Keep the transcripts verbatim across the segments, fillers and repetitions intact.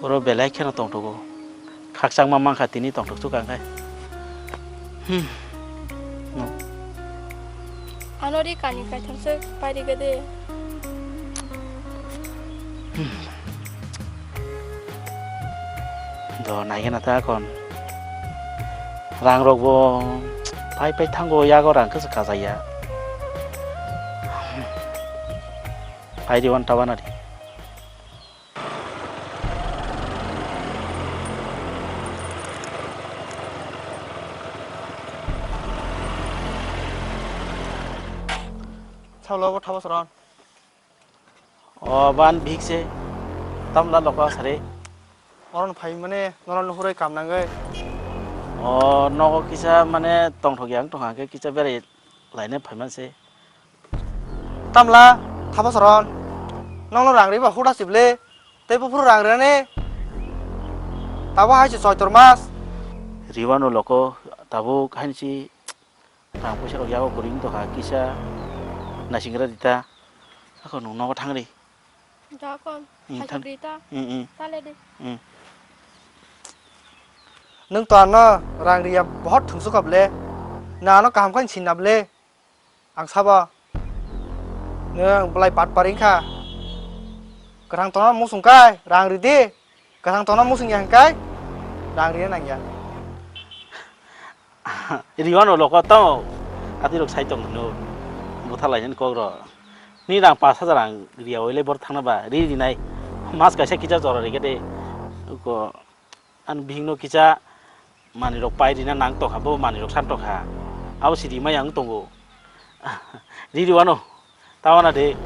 Oro belai kheno tongthogo. Khakchangma mankha tini tongthok sukha khe. Hmm. No. Ano ri kani kaitham se pai ri gede. Hmm. Do naigena ta kon. Rang rok bo pai pai thango, yago rang khe kajaya. Pai di wan tabana di. Salo bo thabo soron. O ban bihik se. Tamla lokha sare. Oron phai mane noron nuhurai kam nangwi. O nogo kisa mane tongthok yang tongha khe kisa berai laina phaiman se. Tamla, thabo soron. Nongno rang riba huda sible. Tei buphuru rang rani. Tabo hai se soitor mas. Riwano loko tabuk hainsi rang puisa rok yago kwrwi wng tongkha kisa naising gra di ta. Ako nwng nogo thang ri. Da kon, Hmm, hai thang- sugri ta. Hmm, hmm. Tale di. Hmm. Nwng to ano rang riya bohot thwngsukha ble. Na ano kaham khe sinna ble. Ang sabo. Nwng belai patpar wngkha. Kwthang tongna musung kai, rang ridi. Kwthang tongna musung ya hwnkhe rang rina nangya. Riwano loko tamo. Atirok sai tong hino. Butha lainani kok ro. Ni rang pash hajar ang riya oile bor thangna ba ri rinai. Mas kaisa kisa jora rikhe de. Ko Ani bihikno kisa manwirok pai rina nang tongkha, bo manwirok san tongkha. Abo si rimai ang tongo. Ri riwano. Tawana de.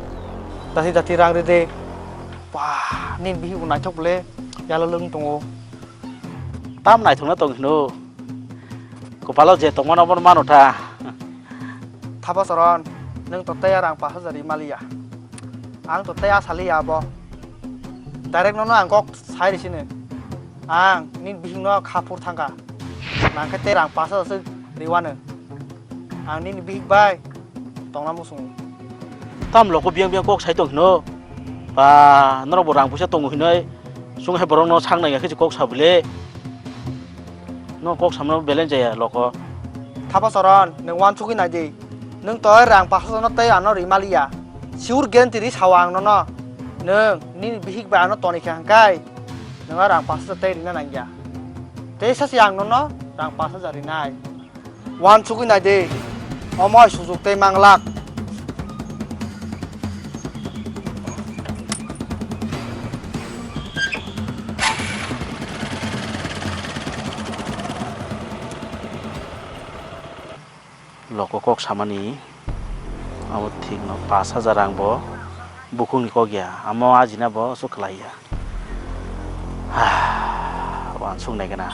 Dati dati rang ri de. Ba, nini bihik bo naithok bole. Yalo lwng tongo. Tam naithokna tong hino. Kopalo je tongmano obono mano tha. Thabo Soron, nwng to tei a rang pash hajar ri maliya. Ang to tei a saliya abo. Direct nono ang kok sai ri sini. Ang nini bihikno kha phur thangkha. Nang khe tei rang pash hajar se riwano. Ang nini bihik bai tongna muchungo. Tam loko biyang biyang kok sai tong hino. Ba, norok bo rang puisa tongo hinoi. Chwng hai borokno sak nai khe kok sa bole. No kok samno belai jaya loko. Thabo Soron, nwng uansugwi nai di. Nwng to rang pash hajar no tei ano ri maliya. Sure guarantee ri sao ang nono. Nwng nini bihik bai ano toni kha hwnkhe nwng rang pash hajar tei rina nangya. Tei sasi ang nono rang pash hajar rinai. Uansugwi nai di. Omo hai sujuk tei manglak. Loko kok samani abo thikno pash hajar rang bo bukhukni kok ya, amo ajina bo aswk khlai ya. Uansuk nai gana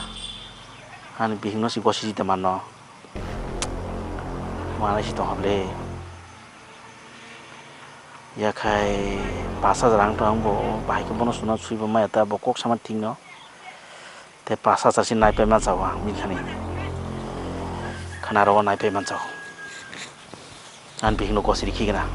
ani bihikno se gosi jita manno. Manai se tongkha bwle. Yakhai pash hajar ang tong bo bahai khe bono suna swibo maya ta bo kok sama thikno. Tei pash hajar se naipai mansa o ang bini khani. Khana rogo naipai mansa o. Ang bihikno gosiri khigna.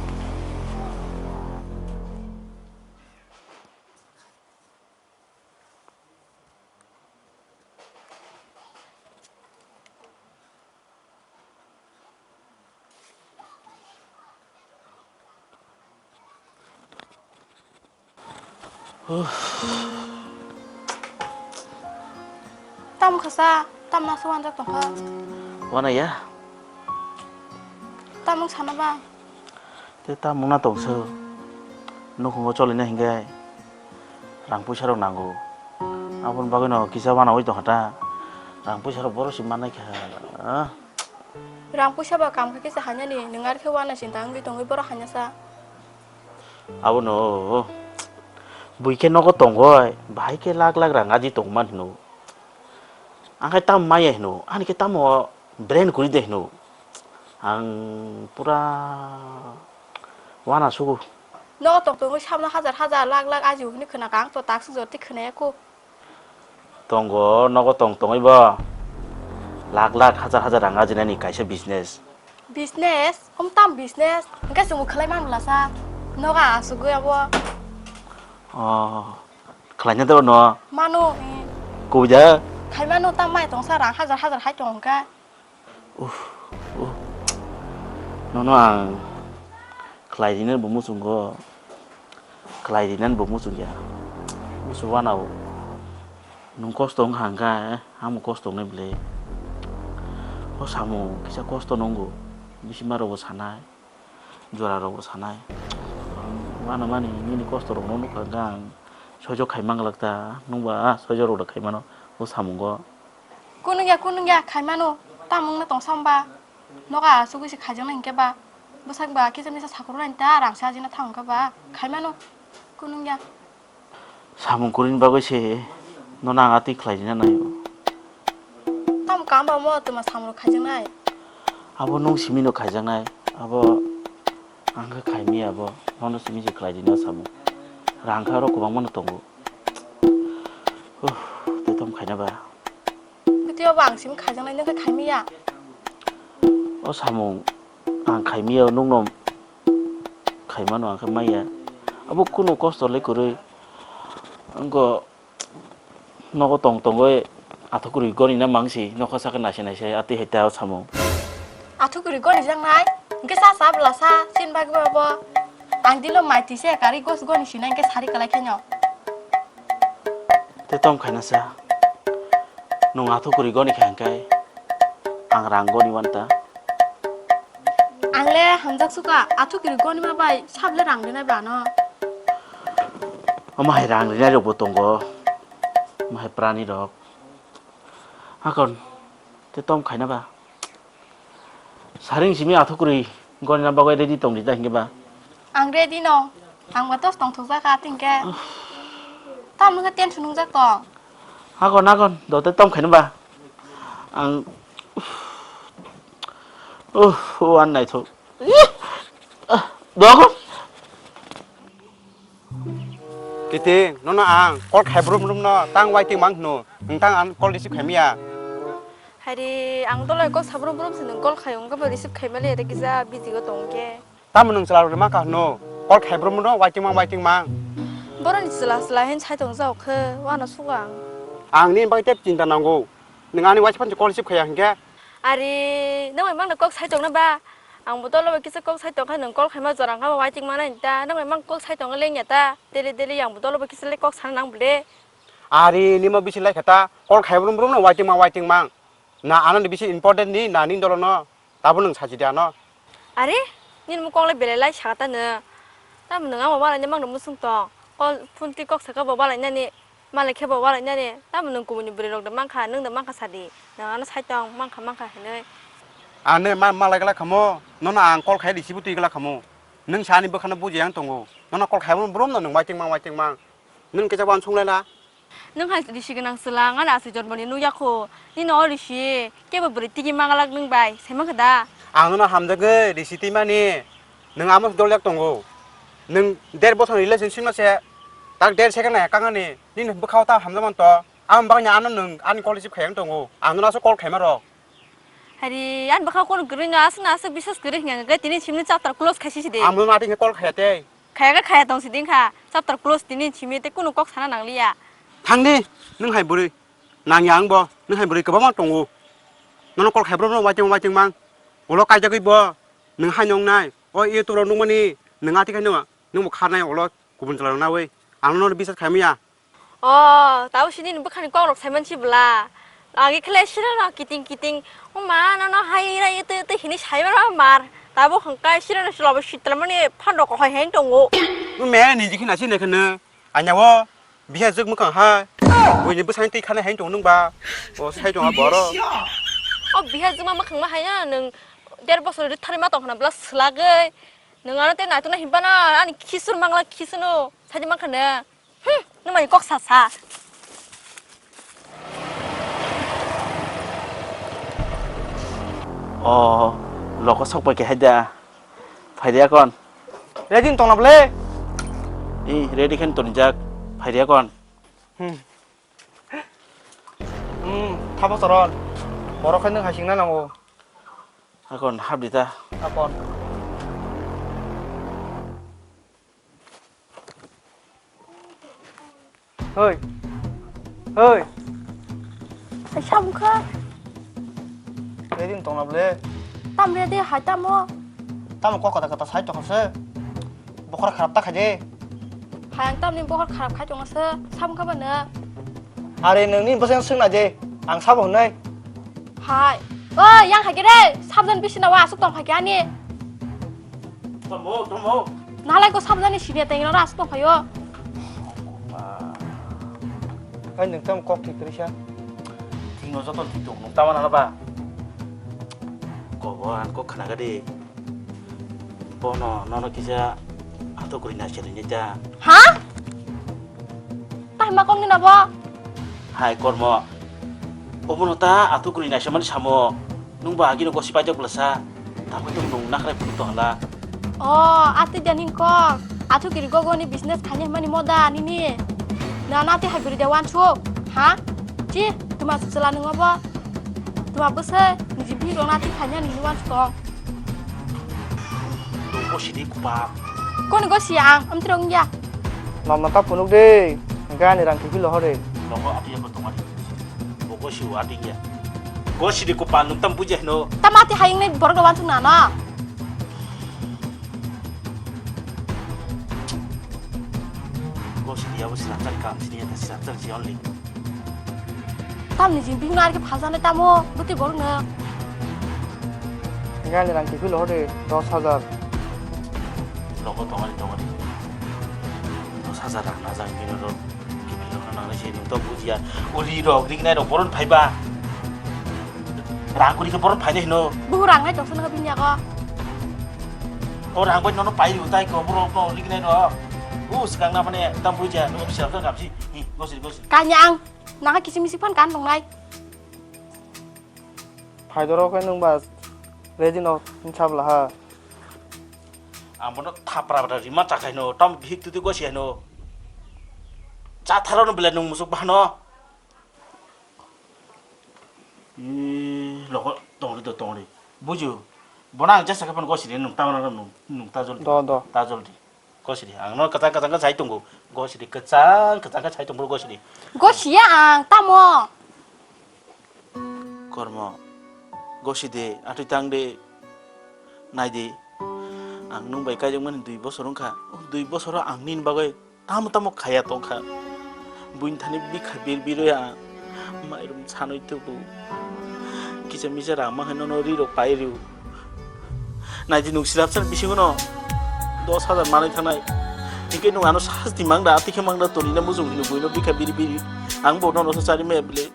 Tamo khasa, tamo nasu wanjak tongkha. Wana ya? Tamo sana ba? Tei tamo na tongso. Nukhungo cholina hingke rang puisa rok nango. Aboni bagwi no kisa wana oi tongkha ta. Rang puisa rok boro si mannai kha. Ah. Rang puisa ba kam khe kisa hanya ni, nwng ar khe wana sinta wngwi tongwi boro hanya sa. Abono bui khe nogo tongoi, bahai khe lak lak rang aji tongman hino. Ang khe tamo maya hino, ani khe tamo brain kuri de hino. Ang pura wana sugo. Nogo tong tongwi sabno hajar hajar lak lak aji hino khna ka, ang to tak suk jor ti khna ya kho. Tongo, nogo tong tongwi bo. Lak lak, hajar hajar rang ajinani kaisa business. Business? Hom tam business? Hingke chwngbo khlai man bwlasa. Nogo asugwi abo. Oh, Khlaina tei no. Mano, eh. Kubui da. Khai mano, ta mai tongsa rang hajar hajar hai tong kha. Uff, uff. Nono ang khlai rinani bo muchungo. Khlai rinani bo muchungya. Musu wanao. Nwng kosto wngkha hwnkha, eh, amo kosto wngnai bwle. O samung kisa kosto nungo. Bisi ma rokbo sanai. Jora rokbo sanai. Wanamani nini kosto rokno nukha hwnkha ang. Soijo khai manglak ta. Nwngba soijo rok khai mano. O samungo. Kunungya, kunungya, khai mano. Tamung na tongsa hwnba? Noka asugwi se khaijaknai hinkhe ba? Bwsak ba kisa misa sakurunani ta rang se ajina thang hinkhe ba? Khai mano. Kunungya. Samung kwrwini bagwi se nono ang atwi khlai rina naio. Tamo kamba mo twma samung rok khaijaknai? Abo nwng simi no khaijaknai. Abo ang khe khaimaya abo. Nono simi se khlai rina samung. Rang khe aro kwbangma no tongo. Uff, tei tamo khaina ba? Bwtwi obo ang simi khaijaknai, nwng khe khaimaya. O samung ang khaimaya, nwngno khaimano ang khe maya. Abo kunu kosto le kwrwi. Wngkha nogo tong tongwi athukwrwi goni na mangsi, nokha saka naisai naisai atwi hai ta o samung. Athukwrwi goni jaknai? Hwnkhe sa sa bwla sa, chini bagwi ba bo. Ang dilo mai twi se karwi gos goni sinai hwnkhe sari kwlai khenyo. Tei tong khaina sa. Nwng athukwrwi goni kha hwnkhe ang rang goni wan ta. Ang le hamjak suka, athukwrwi goni ma bai sab le rang rinai ba no. Omo hai rang rinai rok bo tongo. Omo hai prani rok. Hakon, tei tong khaina ba. Saring simi athukwrwi goni na bagwi ready tong di ta hinkhe ba? Ang ready no. Ang ba tos tong thuk jaka tingke. Tam nungkha tension nungjak tong. Hakon, hakon, dote tom khaino ba. Ang, uff, uff, uff, an naithok. Dogo. Titi, nono ang call khai brum brum no tang waiting mang hno. Nwng tang ang call receive khai miya. Hari ang tolai kok sabrum brum se nwng call khai wngkha ba receive khai mali ere kisa busy go tong ke. Tamo nwng chwla rok ma kha hno. Call khai brum no waiting mang waiting mang. Boroni chwla chwla hin sai tong jao khe wano sugo ang. Ang nini bagwi tep chinta nango. Nwng ani waisa phano call receive khaiya hinkhe. Ari, nwng bai mangno kok sai tongna ba? Ang bo tolo bai kisa kok sai tongkha nwng call khaima jora wngkha ba waiting mana hinta. Nwng bai mang kok sai tongkha lengya ta. Daily daily ang bo tolo bai kisa le kok sana nang bwle. Ari, nimo bisi lai kha ta. Call khai brum brum no waiting mang waiting mang. Na ano ni bisi important ni na nini dolo no. Tabo nwng sachi de ano. Are, nini mo kok le belai lai saka ta no. Tamo nwng amo balai ni mang no musung tong. Call phone twi kok saka bo balai nani. Malai khe bo walai nani, tamo nwng kubuni bwrwi rok de mankha, nwng de mankha sadi. Nwng ano sai tong, mankha, mankha hinwi. Ang ne ma-, malai glak khamo, nono ang call khai receive twi glak khamo. Nwng sa ani bwkhano buji yang tongo. Nono call khai brum no nwng waiting mang, waiting mang. Nwng kisa wansuk lai la. Nwng hai risi gwnang chwla, ang ani aswk jormoni nukya kho. Nini o risi, kebo bwrwi tigi manglak nwng bai, sai mankha da? Ang nono hamjagwi risi twi mani. Nwng amo dol jak tongo. Nwng der bosor ni relationship no se, tak der second nai kang ani. Nini bwkhao ta hamjakmani to. Aboni bagwi no ano nwng ani call receive khaiya wng tongo. Ang nono aswk call khaima rok. Hari, ani bwkhao kono kwrwi no aswk no aswk biswas kwrwi hwnkha hwnkhe tini simni chapter close khaisi si de. Ang nono atwi khe call khaiya tei. Khaiya khe khaiya tong si de wngkha. Chapter close tini simi tei kunu kok sana nangliya. Thang di, nwng hai bwrwi. Nangya ang bo, nwng hai bwrwi kwbangma tongo. Nono call khai brum no waiting waiting mang. Ulo kaijagwi bo, nwng hai nong nai. O YouTube rok nukmani, nwng atwi khaino, nwng bo kharnai ulo kubun chwla rok nawi. Ang nono biswas khaimaya. O, tabo sini ni bwkhani kok rok saiman si bwla. Agi khle sira no kiting kiting. O ma, nono hai ira itu itu hini saiman ma mar. Tabo hwnkha sira no sila bo sitra mani phan rok hai hai tongo. O me ni jikhi na sini khne. Anya o, biha jwk mwkhang hai. Buini bwsani twi khana hai tong nung ba. O sai tong boro. O biha jwk ma mwkhang ma hai no nwng der bosor ri thari ma tong khna bwla swlagwi. Nwng ano tei naitukna hinba na ani khisur mangla khisunu. Sai di mankha ne. Hmm, nung mai kok sa sa. O, loko sok pai khe hai da. Phaidi akon. Ready wng tongla bwle? I, ready khe tonijak. Phaidi akon. Hmm. Hmm, thabo choron. Borok khe nwng hai singna nango. Akon, hapdi ta. Akon. Hoi. Hoi. Hai, samkha. Ready tongna ble. Tam ready, hai tamo. Tamo kok kata kata sai tongkha se. Bokhor kharap ta khaide. Hai, ang tamni bokhor kharap khai tongma se. Samkha ba nang. Are nangni bwsai swngna je. Ang sabo hwnai. Hai. O, yang hai kere. Sabdan bisina wa asuk tong khai ani. Tamo, tamo. Nalai ko sabdan ni sini tengno asuk tong khayo. Hai, nwng tamo kok thik kwrwi sa? Thikno joto thik tongo, nwng tamo nana ba? Kobo ang kok khna gadi. Bono, nono kisa ato kwrwi naisani ni ta. Ha? Tahima kok ni nabo? Hai, kormo. Obono ta ato kwrwi naisamani samo. Nwng ba agino gosi paijak bwlasa. Tamo tong nwng nakrai phunuk tong hala. O, atwi da ning kok. Athu kiri gogo ni business khaini hwnmani moda nini. Na nati hai bwrwi de wansuk. Ha? Chi, tuma chwla nwng obo. Tuma bwsai, niji bihik rok nati khaini nini wansuk tong. Gosi di kupa. Koni gosi ang, amtwi rok wngya. Mama ta phunuk de. Gani rang kiphil hore. Nogo ati ya ko tongari. Bo gosi wa di ya. Gosi di kupa nwng tam bujai no. Tama ati hai wngnai borok rok wansuk na no. Gosi di ya bo silap chari kam sini ya ta silap chari si only. Tamni jing bihikno arke phalsane tamo, bwtwi borokno. Gani rang kiphil hode dos hajar. Logo tongani tongani. Dos hajar rang najak bini ro kiphil rok nangnai se nwng to bujiya. O ri rok, rignai rok boron phaiba. Rang kuri khe boron phainai hino. Buhu rang nai tongsa nang bini yago. O rang bai nono pai riu tai ko borok no rignai rok. U swkang na mane tam bujiya, nwng silap chari kam si. Hi, gosi gosi. Kanya ang. Nang kisi misi phan kan tongnai. Phaidoro khe nwng ba ready no hinsa bwla ha. Ang bono thapra bwla rima chakhai no, tam bihik tuti gosi no. Chatharo no bwla nwng musuk bahano. Ee, logo tongri do tongri. Buju. Bono ang jesa khe phan gosi ni nwng tamra nwng, nwng ta joldi. Do, do. Ta joldi. Gosiri, ang no kwchang kwchang khe sai tongo. Gosiri kwchang kwchang khe sai tongo gosiri. Gosiya ang, tamo? Kormo, gosidi, atwi tang di, nai di. Ang nwng bai kaijakmani dui bosor wngkha. O dui bosoro ang nini bagwi tamo tamo khaiya tongkha. Buini thani bikha bir bir ya. Mairum sanwi tubu. Kisa misa rang ma hai nono ri rok pai riu. Naidi nwng silap sal bisingo no dos hajar manwi thangnai. Hingke nwng ano sasti mangda, atwi khe mangda, toni na mujung hino buino bikha biri biri. Ang bo nono sa chari maya bile.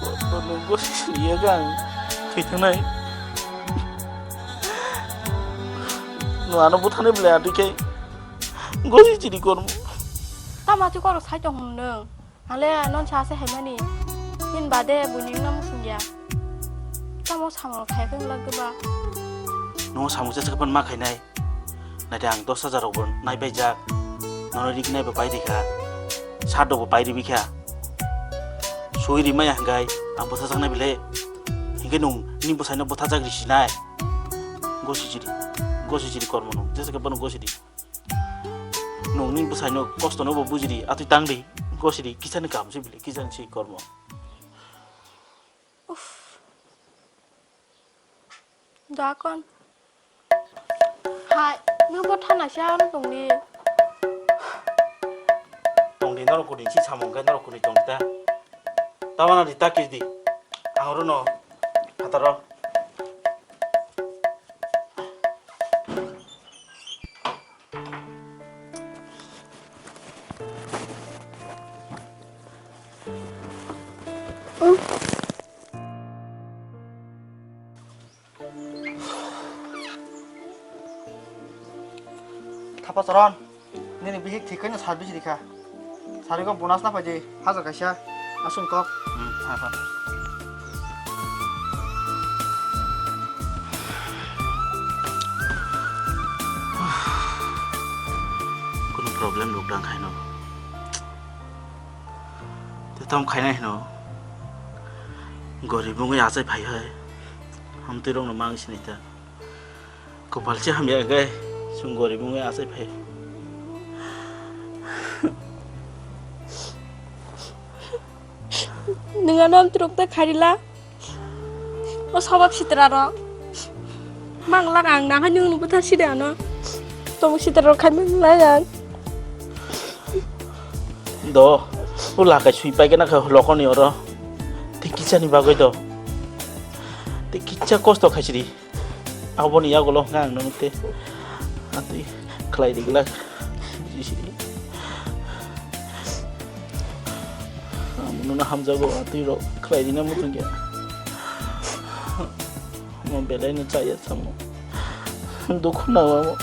Ko, ko nwng bo sini ya gang. Thwi thangnai. Nwng ano buthanai bile atwi khe. Gosi chiri kormo. Tama twi korok sai tong hwn nwng. Ale non sa se haimani. Hin bade buini wngna muchung ya. Tamo samung khai khe wngla geba. Nungo samung jesa khe ma khainai. Naidi ang dos hajar rok bo nai bai jak. Nono riknai bo pai rikha. Sat rok bo pai ribikha. Sui rimaya hingkai ang bwtha jaknai bile. Hingke nung ni bwsaino bwtha jak risinai. Gosi chiri. Gosi chiri kormo nung. Jesa khe bono gosi di. Nungni bwsaino kostono bo bujidi, atwi tangdi, gosidi, kisani kam se bile, kisani se kormo. Uff. Dakon. Hai, nang bo thana se ano tongdi. Tongdi, norok kuni si samung khe norok kuni tongdi ta. Tabana di ta kis di. Ang oro no phataro. Thapa Charan, nini bihik thik khe no service rikha. Sarigo bonus na paidi, hajar kaisa, aswng kok. Hmm, ha, ha. Kunu problem rok dang khaino. Te tom khainai hino. Gorib wngwi achai phai hai. Hamtwi rokno mang sini ta. Kopal se hamya hwnkhe chwng gorib wngwi achai phai. Nwng ano amtwrwk ta khairila. O sobab sitra rok. Mangla ang nang hai nwng buthar sida ano. Tong sitra rok khai mangla ang. Do, o lakai sui pai kena kha lokoni oro. Te kichani bagwi do. Te kicha kosto khaisidi. Aboni yagulo hwnka ang nang te. Atwi khlai di glak. Bujisi. Ang nuna hamjago atwi rok khlai di na muchung ya. Mo belai no chaya samo. Dukhu na mo.